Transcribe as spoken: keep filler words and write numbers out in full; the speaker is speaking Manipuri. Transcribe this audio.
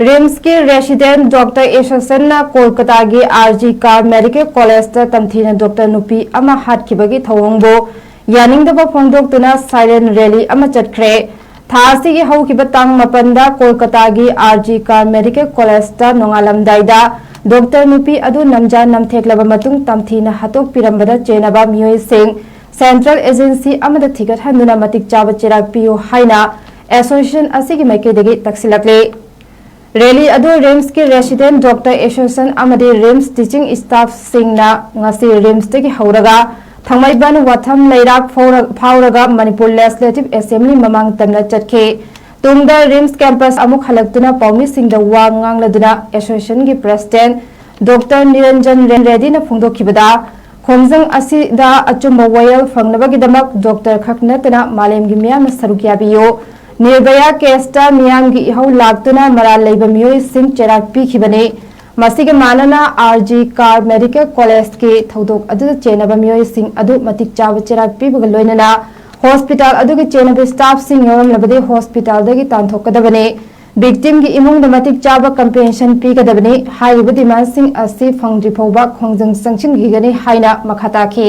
ꯔꯤꯝꯁꯀꯤ ꯔꯦꯁꯤꯗꯦꯟꯠ ꯗꯣꯛꯇꯔ ꯑꯦꯁꯣꯁꯤꯌꯦꯁꯟꯅ ꯀꯣꯜꯀꯇꯥꯒꯤ ꯑꯥꯔ ꯖꯤ ꯀꯥꯔ ꯃꯦꯗꯤꯀꯦꯜ ꯀꯣꯂꯦꯖꯇ ꯇꯝꯊꯤꯅ ꯗꯣꯛꯇꯔ ꯅꯨꯄꯤ ꯑꯃ ꯍꯥꯠꯈꯤꯕꯒꯤ ꯊꯧꯑꯣꯡꯕꯨ ꯌꯥꯅꯤꯡꯗꯕ ꯐꯣꯡꯗꯣꯛꯇꯨꯅ ꯁꯥꯏꯂꯦꯟ ꯔꯦꯂꯤ ꯑꯃ ꯆꯠꯈ꯭ꯔꯦ꯫ ꯊꯥ ꯑꯁꯤꯒꯤ ꯍꯧꯈꯤꯕ ꯇꯥꯡ ꯃꯥꯄꯟꯗ ꯀꯣꯜꯀꯇꯥꯒꯤ ꯑꯥꯔ ꯖꯤ ꯀꯥꯔ ꯃꯦꯗꯤꯀꯦꯜ ꯀꯣꯂꯦꯖꯇ ꯅꯣꯡꯉꯥꯜꯂꯝꯗꯥꯏꯗ ꯗꯣꯛꯇꯔ ꯅꯨꯄꯤ ꯑꯗꯨ ꯅꯝꯖꯥ ꯅꯝꯊꯦꯛꯂꯕ ꯃꯇꯨꯡ ꯇꯝꯊꯤꯅ ꯍꯥꯠꯇꯣꯛꯄꯤꯔꯝꯕꯗ ꯆꯦꯟꯅꯕ ꯃꯤꯑꯣꯏꯁꯤꯡ ꯁꯦꯟꯇ꯭ꯔꯦꯜ ꯑꯦꯖꯦꯟꯁꯤ ꯑꯃꯗ ꯊꯤꯒꯠꯍꯟꯗꯨꯅ ꯃꯇꯤꯛ ꯆꯥꯕ ꯆꯩꯔꯥꯛ ꯄꯤꯌꯨ ꯍꯥꯏꯅ ꯑꯦꯁꯣꯁꯤꯌꯦꯁꯟ ꯑꯁꯤꯒꯤ ꯃꯥꯏꯀꯩꯗꯒꯤ ꯇꯛꯁꯤꯜꯂꯛꯂꯤ꯫ ꯔꯦꯂꯤ ꯑꯗꯨ ꯔꯤꯝꯁꯀꯤ ꯔꯦꯁꯤꯗꯦꯟꯠ ꯗꯣꯛꯇꯔ ꯑꯦꯁꯣꯁꯤꯌꯦꯁꯟ ꯑꯃꯗꯤ ꯔꯤꯝꯁ ꯇꯤꯆꯤꯡ ꯁ꯭ꯇꯥꯐꯁꯤꯡꯅ ꯉꯁꯤ ꯔꯤꯝꯁꯇꯒꯤ ꯍꯧꯔꯒ ꯊꯥꯡꯃꯩꯕꯟ ꯋꯥꯊꯝ ꯂꯩꯔꯥꯛ ꯐꯥꯎꯔ-, ꯐꯥꯎꯔꯒ ꯃꯅꯤꯄꯨꯔ ꯂꯦꯖꯤꯁꯂꯦꯇꯤꯚ ꯑꯦꯁꯦꯝꯕ꯭ꯂꯤ ꯃꯃꯥꯡ ꯇꯝꯅ ꯆꯠꯈꯤ꯫ ꯇꯨꯡꯗ ꯔꯤꯝꯁ ꯀꯦꯝꯄꯁ ꯑꯃꯨꯛ ꯍꯜꯂꯛꯇꯨꯅ ꯄꯥꯎꯃꯤꯁꯤꯡꯗ ꯋꯥ ꯉꯥꯡꯂꯗꯨꯅ ꯑꯦꯁꯣꯁꯤꯌꯦꯁꯟꯒꯤ ꯄ꯭ꯔꯦꯁꯤꯗꯦꯟꯠ ꯗꯣꯛꯇꯔ ꯅꯤꯔꯟꯖꯟ ꯔꯦꯗꯤꯅ ꯐꯣꯡꯗꯣꯛꯈꯤꯕꯗ, ꯈꯣꯡꯖꯪ ꯑꯁꯤꯗ ꯑꯆꯨꯝꯕ ꯋꯥꯌꯦꯜ ꯐꯪꯅꯕꯒꯤꯗꯃꯛ ꯗꯣꯛꯇꯔ ꯈꯛ ꯅꯠꯇꯅ ꯃꯥꯂꯦꯝꯒꯤ ꯃꯤꯌꯥꯝꯅ ꯁꯔꯨꯛ ꯌꯥꯕꯤꯌꯨ꯫ ꯅꯤꯔꯚꯌꯥ ꯀꯦꯁꯇ ꯃꯤꯌꯥꯝꯒꯤ ꯏꯍꯧ ꯂꯥꯛꯇꯨꯅ ꯃꯔꯥꯜ ꯂꯩꯕ ꯃꯤꯑꯣꯏꯁꯤꯡ ꯆꯩꯔꯥꯛ ꯄꯤꯈꯤꯕꯅꯤ꯫ ꯃꯁꯤꯒ ꯃꯥꯟꯅꯅ, ꯑꯥꯔ ꯖꯤ ꯀꯥꯔ ꯃꯦꯗꯤꯀꯦꯜ ꯀꯣꯂꯦꯖꯀꯤ ꯊꯧꯗꯣꯛ ꯑꯗꯨꯗ ꯆꯦꯟꯅꯕ ꯃꯤꯑꯣꯏꯁꯤꯡ ꯑꯗꯨ ꯃꯇꯤꯛ ꯆꯥꯕ ꯆꯩꯔꯥꯛ ꯄꯤꯕꯒ ꯂꯣꯏꯅꯅ ꯍꯣꯁꯄꯤꯇꯥꯜ ꯑꯗꯨꯒꯤ ꯆꯦꯟꯅꯕ ꯁ꯭ꯇꯥꯐꯁꯤꯡ ꯌꯥꯎꯔꯝꯂꯕꯗꯤ ꯍꯣꯁꯄꯤꯇꯥꯜꯗꯒꯤ ꯇꯥꯟꯊꯣꯛꯀꯗꯕꯅꯤ꯫ ꯚꯤꯛꯇꯤꯝꯒꯤ ꯏꯃꯨꯡꯗ ꯃꯇꯤꯛ ꯆꯥꯕ ꯀꯝꯄꯦꯟꯁꯟ ꯄꯤꯒꯗꯕꯅꯤ꯫ ꯍꯥꯏꯔꯤꯕ ꯗꯤꯃꯥꯟꯁꯤꯡ ꯑꯁꯤ ꯐꯪꯗ꯭ꯔꯤ ꯐꯥꯎꯕ ꯈꯣꯡꯖꯪ ꯆꯪꯁꯤꯟꯈꯤꯒꯅꯤ ꯍꯥꯏꯅ ꯃꯈꯥ ꯇꯥꯈꯤ꯫